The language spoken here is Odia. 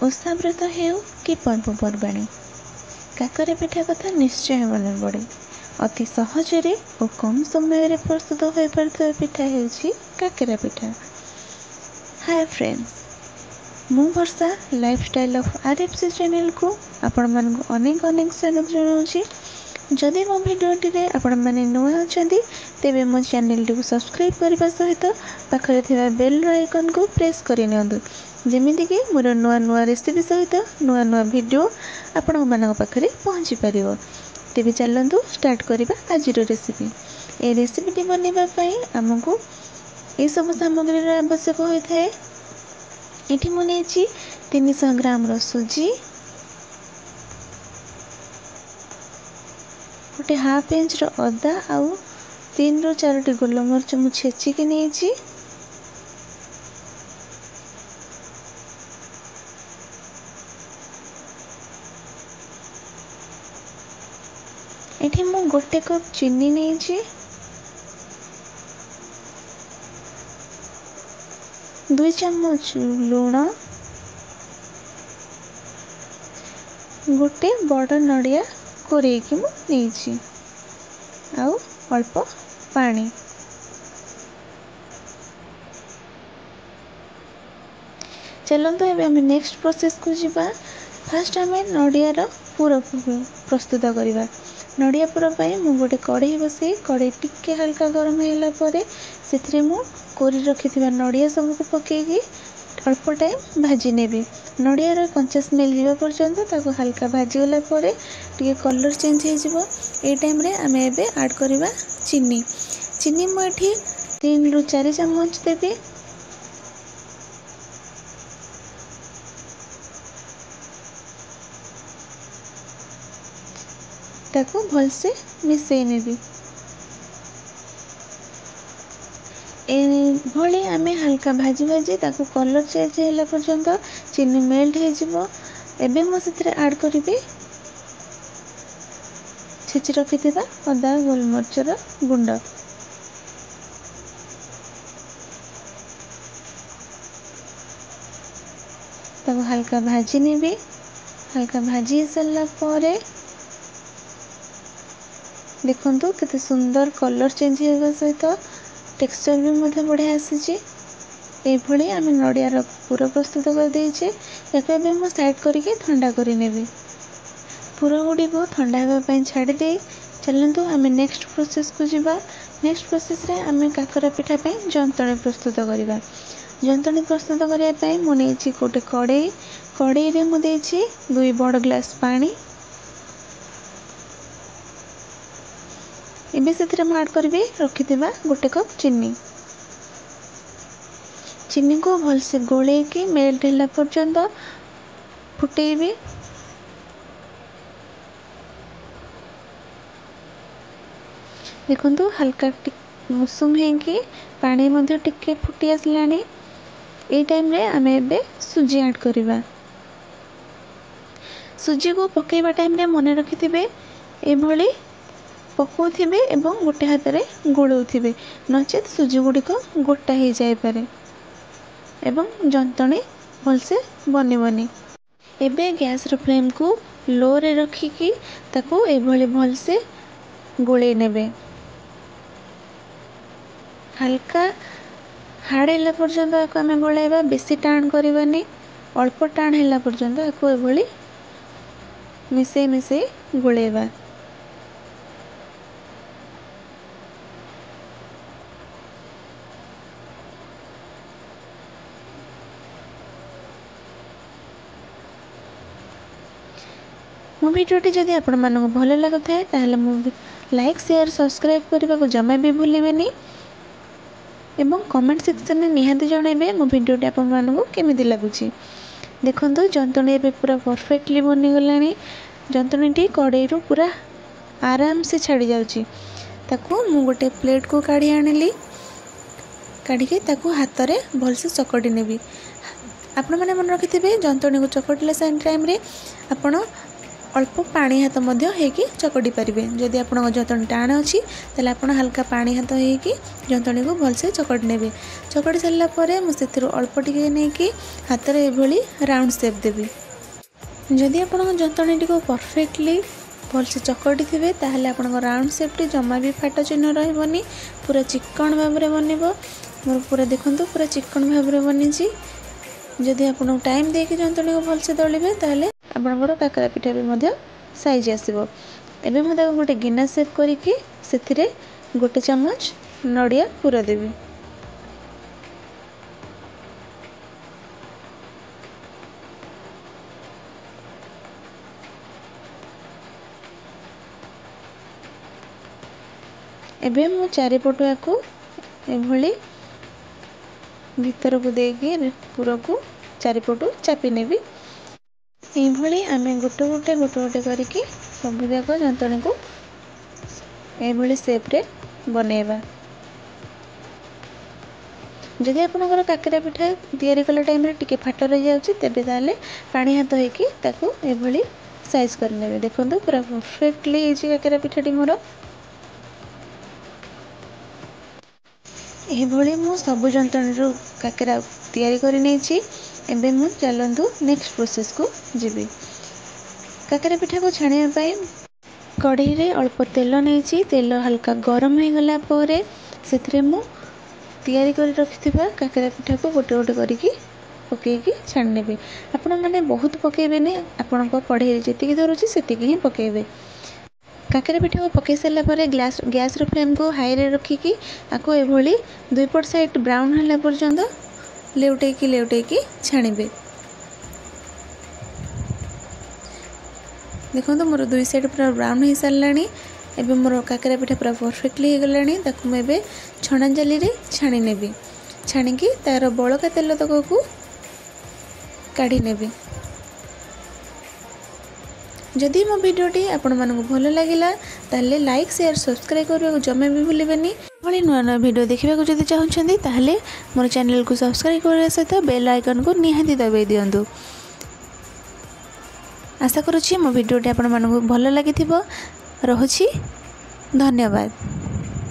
ଓଷା ବ୍ରତ ହେଉ କି ପର୍ବପର୍ବାଣୀ, କାକରା ପିଠା କଥା ନିଶ୍ଚୟ ମନେ ପଡ଼େ। ଅତି ସହଜରେ ଓ କମ୍ ସମୟରେ ପ୍ରସ୍ତୁତ ହୋଇପାରୁଥିବା ପିଠା ହେଉଛି କାକରା ପିଠା। ହାଏ ଫ୍ରେଣ୍ଡସ୍, ମୁଁ ବର୍ଷା, lifestyle of R F C ଚ୍ୟାନେଲକୁ ଆପଣମାନଙ୍କୁ ଅନେକ ଅନେକ ସ୍ୱାଗତ ଜଣାଉଛି। ଯଦି ମୋ ଭିଡ଼ିଓଟିରେ ଆପଣମାନେ ନୂଆ ଅଛନ୍ତି, ତେବେ ମୋ ଚ୍ୟାନେଲଟିକୁ ସବସ୍କ୍ରାଇବ୍ କରିବା ସହିତ ପାଖରେ ଥିବା ବେଲ୍ର ଆଇକନ୍କୁ ପ୍ରେସ୍ କରିନିଅନ୍ତୁ, ଯେମିତିକି ମୋର ନୂଆ ନୂଆ ରେସିପି ସହିତ ନୂଆ ନୂଆ ଭିଡ଼ିଓ ଆପଣମାନଙ୍କ ପାଖରେ ପହଞ୍ଚି ପାରିବ। ତେବେ ଚାଲନ୍ତୁ ଷ୍ଟାର୍ଟ କରିବା ଆଜିର ରେସିପି। ଏ ରେସିପିଟି ବନେଇବା ପାଇଁ ଆମକୁ ଏସବୁ ସାମଗ୍ରୀର ଆବଶ୍ୟକ ହୋଇଥାଏ। ଏଠି ମୁଁ ନେଇଛି 300 ଗ୍ରାମର ସୁଜି, ଗୋଟେ ହାଫ୍ ଇଞ୍ଚର ଅଦା ଆଉ 3ରୁ 4ଟି ଗୋଲମରିଚ ମୁଁ ଛେଚିକି ନେଇଛି। ଏଠି ମୁଁ 1 କପ୍ ଚିନି ନେଇଛି, 2 ଚାମଚ ଲୁଣ, ଗୋଟେ ବଡ଼ ନଡ଼ିଆ କୋରେଇକି ମୁଁ ନେଇଛି ଆଉ ଅଳ୍ପ ପାଣି। ଚାଲନ୍ତୁ ଏବେ ଆମେ ନେକ୍ସଟ ପ୍ରୋସେସକୁ ଯିବା। ଫାଷ୍ଟ ଆମେ ନଡ଼ିଆର ପୁର ପ୍ରସ୍ତୁତ କରିବା। ନଡ଼ିଆ ପୁର ପାଇଁ ମୁଁ ଗୋଟେ କଢ଼େଇ ବସେଇ, କଢ଼େଇ ଟିକେ ହାଲକା ଗରମ ହେଲା ପରେ ସେଥିରେ ମୁଁ କୋରି ରଖିଥିବା ନଡ଼ିଆ ସବୁକୁ ପକେଇକି ଅଳ୍ପ ଟାଇମ୍ ଭାଜି ନେବି। ନଡ଼ିଆର କଞ୍ଚା ସ୍ମେଲ୍ ଯିବା ପର୍ଯ୍ୟନ୍ତ ତାକୁ ହାଲକା ଭାଜିଗଲା ପରେ ଟିକେ କଲର୍ ଚେଞ୍ଜ ହେଇଯିବ। ଏଇ ଟାଇମ୍ରେ ଆମେ ଏବେ ଆଡ଼୍ କରିବା ଚିନି। ଚିନି ମୁଁ ଏଠି 3ରୁ 4 ଚାମଚ ଦେବି। ତାକୁ ଭଲସେ ମିଶାଇ ନେବି। ଏଭଳି ଆମେ ହାଲକା ଭାଜି ଭାଜି ତାକୁ କଲର୍ ଚେଞ୍ଜ ହେଲା ପର୍ଯ୍ୟନ୍ତ ଚିନି ମେଲ୍ଟ ହେଇଯିବ। ଏବେ ମୁଁ ସେଥିରେ ଆଡ଼୍ କରିବି ଛେଚି ରଖିଥିବା ଅଦା ଗୋଲମରିଚର ଗୁଣ୍ଡ। ତାକୁ ହାଲକା ଭାଜି ନେବି। ହାଲକା ଭାଜି ହେଇସାରିଲା ପରେ ଦେଖନ୍ତୁ କେତେ ସୁନ୍ଦର କଲର୍ ଚେଞ୍ଜ ହେବା ସହିତ ଟେକ୍ସଚର୍ ବି ମଧ୍ୟ ବଢ଼ିଆ ଆସିଛି। ଏଇଭଳି ଆମେ ନଡ଼ିଆର ପୁର ପ୍ରସ୍ତୁତ କରିଦେଇଛେ। ୟାକୁ ଏବେ ମୁଁ ସାଇଡ଼୍ କରିକି ଥଣ୍ଡା କରିନେବି। ପୁର ଗୁଡ଼ିକୁ ଥଣ୍ଡା ହେବା ପାଇଁ ଛାଡ଼ି ଦେଇ ଚାଲନ୍ତୁ ଆମେ ନେକ୍ସଟ ପ୍ରୋସେସକୁ ଯିବା। ନେକ୍ସଟ ପ୍ରୋସେସରେ ଆମେ କାକରା ପିଠା ପାଇଁ ଯନ୍ତଣୀ ପ୍ରସ୍ତୁତ କରିବା। ଯନ୍ତଣୀ ପ୍ରସ୍ତୁତ କରିବା ପାଇଁ ମୁଁ ନେଇଛି ଗୋଟେ କଡ଼େଇ। କଡ଼େଇରେ ମୁଁ ଦେଇଛି 2 ବଡ଼ ଗ୍ଲାସ୍ ପାଣି। ଏବେ ସେଥିରେ ମୁଁ ଆଡ଼୍ କରିବି ରଖିଥିବା 1 କପ୍ ଚିନି। ଚିନିକୁ ଭଲସେ ଗୋଳେଇକି ମେଲ୍ଟ ହେଲା ପର୍ଯ୍ୟନ୍ତ ଫୁଟେଇବି। ଦେଖନ୍ତୁ ହାଲକା ଉଷୁମ ହେଇକି ପାଣି ମଧ୍ୟ ଟିକେ ଫୁଟି ଆସିଲାଣି। ଏଇ ଟାଇମ୍ରେ ଆମେ ଏବେ ସୁଜି ଆଡ଼୍ କରିବା। ସୁଜିକୁ ପକେଇବା ଟାଇମ୍ରେ ମନେ ରଖିଥିବେ, ଏଭଳି ପକାଉଥିବେ ଏବଂ ଗୋଟେ ହାତରେ ଗୋଳଉଥିବେ, ନଚେତ୍ ସୁଜି ଗୁଡ଼ିକ ଗୋଟା ହେଇଯାଇପାରେ ଏବଂ ଯନ୍ତଣୀ ଭଲସେ ବନିବନି। ଏବେ ଗ୍ୟାସ୍ର ଫ୍ଲେମ୍କୁ ଲୋରେ ରଖିକି ତାକୁ ଏଭଳି ଭଲସେ ଗୋଳେଇ ନେବେ। ହାଲକା ହାର୍ଡ଼ ହେଲା ପର୍ଯ୍ୟନ୍ତ ଏହାକୁ ଆମେ ଗୋଳାଇବା, ବେଶୀ ଟାଣ କରିବାନି। ଅଳ୍ପ ଟାଣ ହେଲା ପର୍ଯ୍ୟନ୍ତ ଏହାକୁ ଏଭଳି ମିଶେଇ ମିଶେଇ ଗୋଳେଇବା। ମୋ ଭିଡ଼ିଓଟି ଯଦି ଆପଣମାନଙ୍କୁ ଭଲ ଲାଗୁଥାଏ, ତାହେଲେ ମୁଁ ଲାଇକ୍, ସେୟାର, ସବସ୍କ୍ରାଇବ୍ କରିବାକୁ ଜମା ବି ଭୁଲିବେନି ଏବଂ କମେଣ୍ଟ ସେକ୍ସନରେ ନିହାତି ଜଣାଇବେ ମୋ ଭିଡ଼ିଓଟି ଆପଣମାନଙ୍କୁ କେମିତି ଲାଗୁଛି। ଦେଖନ୍ତୁ, ଯନ୍ତଣୀ ଏବେ ପୁରା ପରଫେକ୍ଟଲି ବନିଗଲାଣି। ଯନ୍ତଣୀଟି କଡ଼େଇରୁ ପୁରା ଆରାମସେ ଛାଡ଼ି ଯାଉଛି। ତାକୁ ମୁଁ ଗୋଟେ ପ୍ଲେଟ୍କୁ କାଢ଼ି ଆଣିଲି। କାଢ଼ିକି ତାକୁ ହାତରେ ଭଲସେ ଚକଟି ନେବି। ଆପଣମାନେ ମନେ ରଖିଥିବେ, ଯନ୍ତଣୀକୁ ଚକଟିଲା ଟାଇମ୍ରେ ଆପଣ ଅଳ୍ପ ପାଣି ହାତ ମଧ୍ୟ ହେଇକି ଚକଟି ପାରିବେ। ଯଦି ଆପଣଙ୍କ ଯନ୍ତଣୀ ଟାଣ ଅଛି ତାହେଲେ ଆପଣ ହାଲକା ପାଣି ହାତ ହେଇକି ଯନ୍ତଣୀକୁ ଭଲସେ ଚକଟି ନେବେ। ଚକଟି ସାରିଲା ପରେ ମୁଁ ସେଥିରୁ ଅଳ୍ପ ଟିକେ ନେଇକି ହାତରେ ଏଭଳି ରାଉଣ୍ଡ ସେପ୍ ଦେବି। ଯଦି ଆପଣଙ୍କ ଯନ୍ତଣୀଟିକୁ ପରଫେକ୍ଟଲି ଭଲସେ ଚକଟି ଥିବେ, ତାହେଲେ ଆପଣଙ୍କ ରାଉଣ୍ଡ ସେପ୍ଟି ଜମା ବି ଫାଟ ଚିହ୍ନ ରହିବନି, ପୁରା ଚିକ୍କଣ ଭାବରେ ବନିବ। ମୋର ପୁରା ଦେଖନ୍ତୁ, ପୁରା ଚିକ୍କଣ ଭାବରେ ବନିଛି। ଯଦି ଆପଣ ଟାଇମ୍ ଦେଇକି ଯନ୍ତଣୀକୁ ଭଲସେ ଦଳିବେ, ତାହେଲେ ଆପଣଙ୍କର କାକରା ପିଠା ବି ମଧ୍ୟ ସାଇଜ୍ ଆସିବ। ଏବେ ମୁଁ ତାକୁ ଗୋଟେ ଗିନା ସେପ୍ କରିକି ସେଥିରେ ଗୋଟେ ଚାମଚ ନଡ଼ିଆ ପୁର ଦେବି। ଏବେ ମୁଁ ଚାରିପଟୁ ୟାକୁ ଏଭଳି ଭିତରକୁ ଦେଇକି ପୁରକୁ ଚାରିପଟୁ ଚାପି ନେବି। ଏଇଭଳି ଆମେ ଗୋଟେ ଗୋଟେ ଗୋଟେ ଗୋଟେ କରିକି ସବୁଯାକ ଯନ୍ତଣୀକୁ ଏଇଭଳି ସେପ୍ରେ ବନେଇବା। ଯଦି ଆପଣଙ୍କର କାକରା ପିଠା ତିଆରି କଲା ଟାଇମ୍ରେ ଟିକେ ଫାଟ ରହିଯାଉଛି, ତେବେ ତାହେଲେ ପାଣି ହାତ ହେଇକି ତାକୁ ଏଭଳି ସାଇଜ୍ କରିନେବେ। ଦେଖନ୍ତୁ, ପୁରା ପରଫେକ୍ଟଲି ହେଇଛି କାକରା ପିଠାଟି ମୋର। ଏହିଭଳି ମୁଁ ସବୁ ଯନ୍ତଣୀରୁ କାକରା ତିଆରି କରି ନେଇଛି। ଏବେ ମୁଁ ଚାଲନ୍ତୁ ନେକ୍ସଟ ପ୍ରୋସେସକୁ ଯିବି। କାକରା ପିଠାକୁ ଛାଣିବା ପାଇଁ କଢ଼େଇରେ ଅଳ୍ପ ତେଲ ନେଇଛି। ତେଲ ହାଲକା ଗରମ ହୋଇଗଲା ପରେ ସେଥିରେ ମୁଁ ତିଆରି କରି ରଖିଥିବା କାକରା ପିଠାକୁ ଗୋଟେ ଗୋଟେ କରିକି ପକାଇକି ଛାଣି ନେବି। ଆପଣମାନେ ବହୁତ ପକାଇବେନି, ଆପଣଙ୍କ କଢ଼େଇରେ ଯେତିକି ଧରୁଛି ସେତିକି ହିଁ ପକାଇବେ। କାକରା ପିଠାକୁ ପକାଇ ସାରିଲା ପରେ ଗ୍ୟାସ୍ର ଫ୍ଲେମ୍କୁ ହାଇରେ ରଖିକି ଆକୁ ଏଭଳି ଦୁଇପଟ ସାଇଡ଼୍ ବ୍ରାଉନ୍ ହେଲା ପର୍ଯ୍ୟନ୍ତ ଲେଉଟେଇକି ଲେଉଟେଇକି ଛାଣିବେ। ଦେଖନ୍ତୁ, ମୋର ଦୁଇ ସାଇଡ଼୍ ପୁରା ବ୍ରାଉନ୍ ହେଇସାରିଲାଣି। ଏବେ ମୋର କାକରା ପିଠା ପୁରା ପରଫେକ୍ଟଲି ହେଇଗଲାଣି। ତାକୁ ମୁଁ ଏବେ ଛଣା ଜାଲିରେ ଛାଣି ନେବି। ଛାଣିକି ତା'ର ବଳକା ତେଲ ତକକୁ କାଢ଼ି ନେବି। ଯଦି ମୋ ଭିଡ଼ିଓଟି ଆପଣମାନଙ୍କୁ ଭଲ ଲାଗିଲା, ତାହେଲେ ଲାଇକ୍, ସେୟାର, ସବସ୍କ୍ରାଇବ୍ କରିବାକୁ ଜମା ବି ଭୁଲିବେନି। ଏଭଳି ନୂଆ ନୂଆ ଭିଡ଼ିଓ ଦେଖିବାକୁ ଯଦି ଚାହୁଁଛନ୍ତି, ତାହେଲେ ମୋର ଚ୍ୟାନେଲକୁ ସବସ୍କ୍ରାଇବ୍ କରିବା ସହିତ ବେଲ୍ ଆଇକନ୍କୁ ନିହାତି ଦବାଇ ଦିଅନ୍ତୁ। ଆଶା କରୁଛି ମୋ ଭିଡ଼ିଓଟି ଆପଣମାନଙ୍କୁ ଭଲ ଲାଗିଥିବ। ରହୁଛି, ଧନ୍ୟବାଦ।